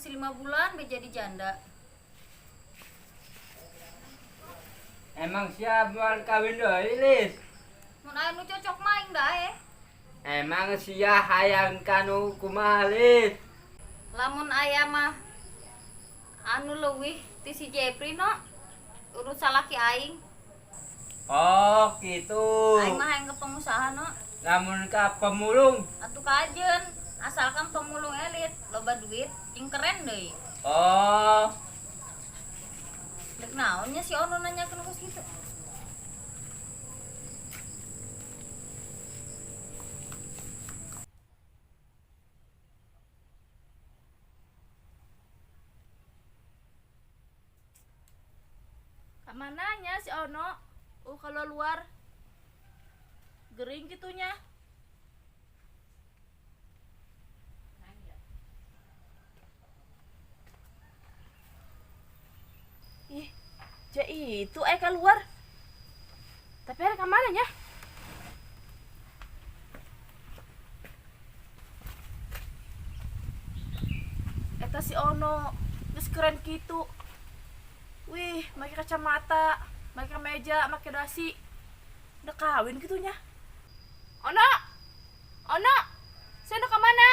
Geus 5 bulan be jadi janda. Emang siap moal kawin deui, Lis? Mun aya nu cocok mah aing dae. Emang sia hayang kanu kumaha, Lis? Lamun aya mah anu leuwih ti si Jepri no, urut salaki aing. Oh, gitu. Aing mah hayang ke pengusaha no. Lamun ka pemulung? Atuh kajen, asalkan pemulung elit, loba duit, jeung keren deui. Oh. Dek naonnya si Ono nanyakeun kos kitu? Kamananya si Ono? Kalau luar gering gitunya. Ih, itu keluar. Tapi ada kemana nya? Eta si Ono, geus keren gitu. Wih, make kacamata, make meja, make dasi. Udah kawin gitunya. Ono, Ono, saya udah kemana?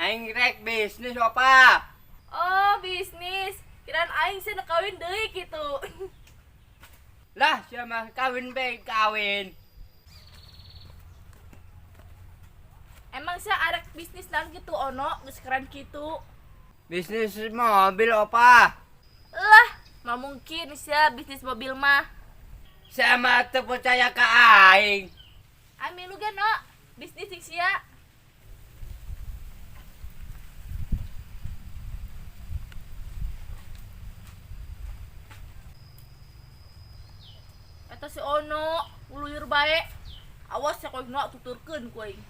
Aing rek bisnis apa? Oh, bisnis. Kirain aing sih udah kawin deui gitu. Lah, siapa kawin be kawin. Emang sih ada bisnis naon gitu Ono, geus keren gitu. Bisnis mobil apa? Lah, mah mungkin sih bisnis mobil mah. Sama teu percaya ka aing. Aing milu ge no, bisnis sing sia. Eta si Ono, uluyur bae. Awas ya kowe no tuturkeun ku aing.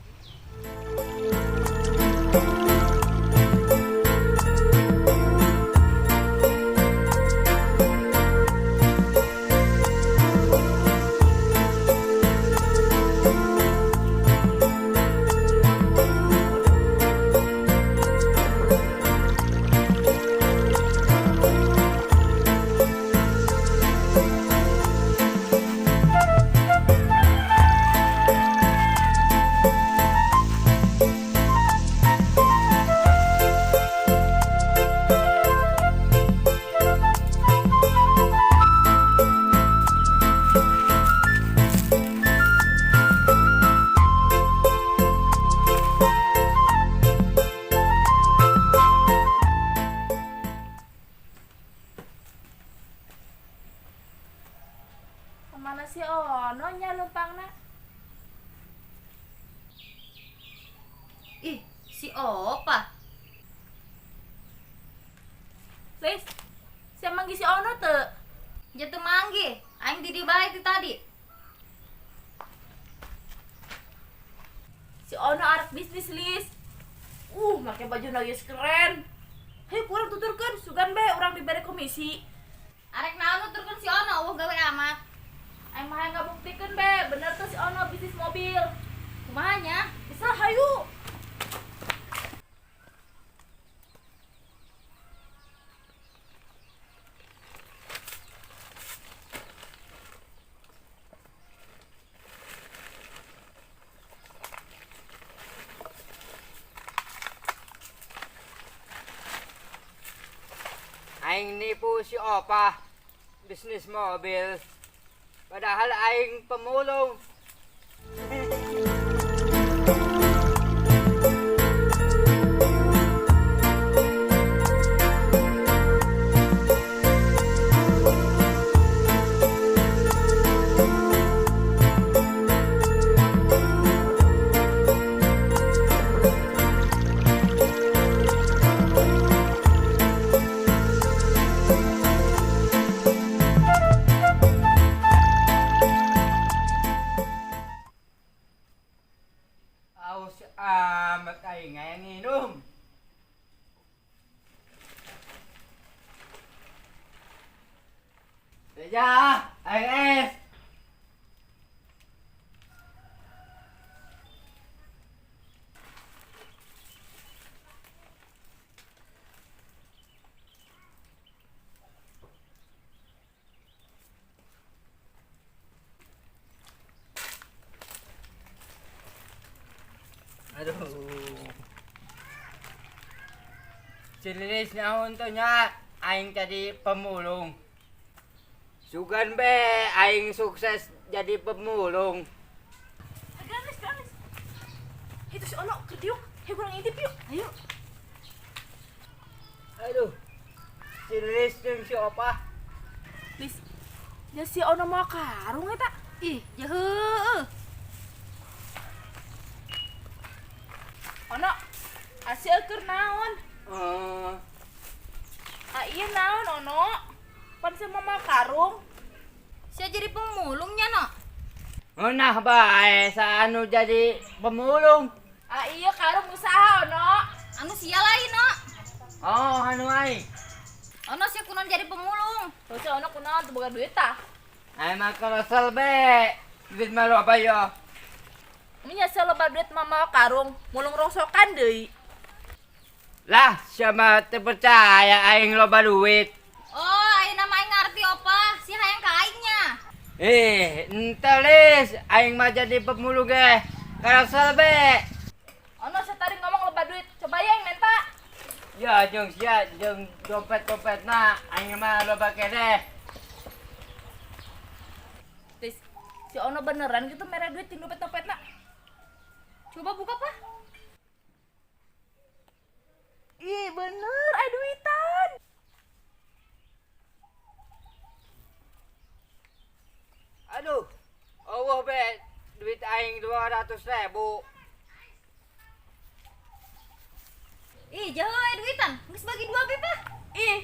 Kemana sih Ono nya lumpangna? Ih, si Opa. Lis, sia manggih si Ono teu? Ja teu manggih, aing di dieu bae ti tadi. Si Ono arek bisnis, Lis. Make baju geus keren. Hayu kurang tuturkeun, sugan bae urang dibere komisi. Arek naon nuturkeun si Ono, eueuh gawe amat. Aing mah hayang ngabuktikeun be, bener tuh si Ono bisnis mobil. Kumaha nya? Bisa hayu. Aing nipu si Opa bisnis mobil. Padahal aing pemulung. Aus amat aing hayang nginum. Ya, aing es. Aduh. Si Lilis naon to nya, aing jadi pemulung. Sugan be, aing sukses jadi pemulung. Garis, garis. Itu si Ono keur diuk. Hayu urang ngintip yuk. Ayo. Aduh. Si Lilis jeung si Opa. Lis. Ya si Ono mawa karung eta. Ih, jeuh. Ono. Asia keur naon? Eh, Ah iya naon Ono? Pan sia mawa karung. Sia jadi pemulungnya no. Ngeunah bae saanu jadi pemulung. Ah iya karung usaha Ono. Anu sia lain no. Oh, anu aing. Ono sia kunaon jadi pemulung. Tuh si Ono kunaon teu boga duit tah. Aing mah kesel be. Duit mah loba yo. Nya sia loba duit mah mawa karung, mulung rongsokan deui. Lah, siapa teu percaya aing loba duit. Oh, ayeuna mah aing ngarti opa, si hayang ka aingnya. Eh, ente Lis, aing mah jadi pemulung ge. Kesel be. Ono sia tadi ngomong loba duit, coba ya yang minta. Ya, jeung sia jeung dompet-dompetna aing mah loba keneh. Lis, si Ono beneran gitu mere duit di dompet-dompetna. Coba buka, Pak. Ih, bener, aya duitan. Aduh, Allah be, duit aing 200 ribu. Ih, jauh aya duitan. Geus bagi dua be, Pak. Ih,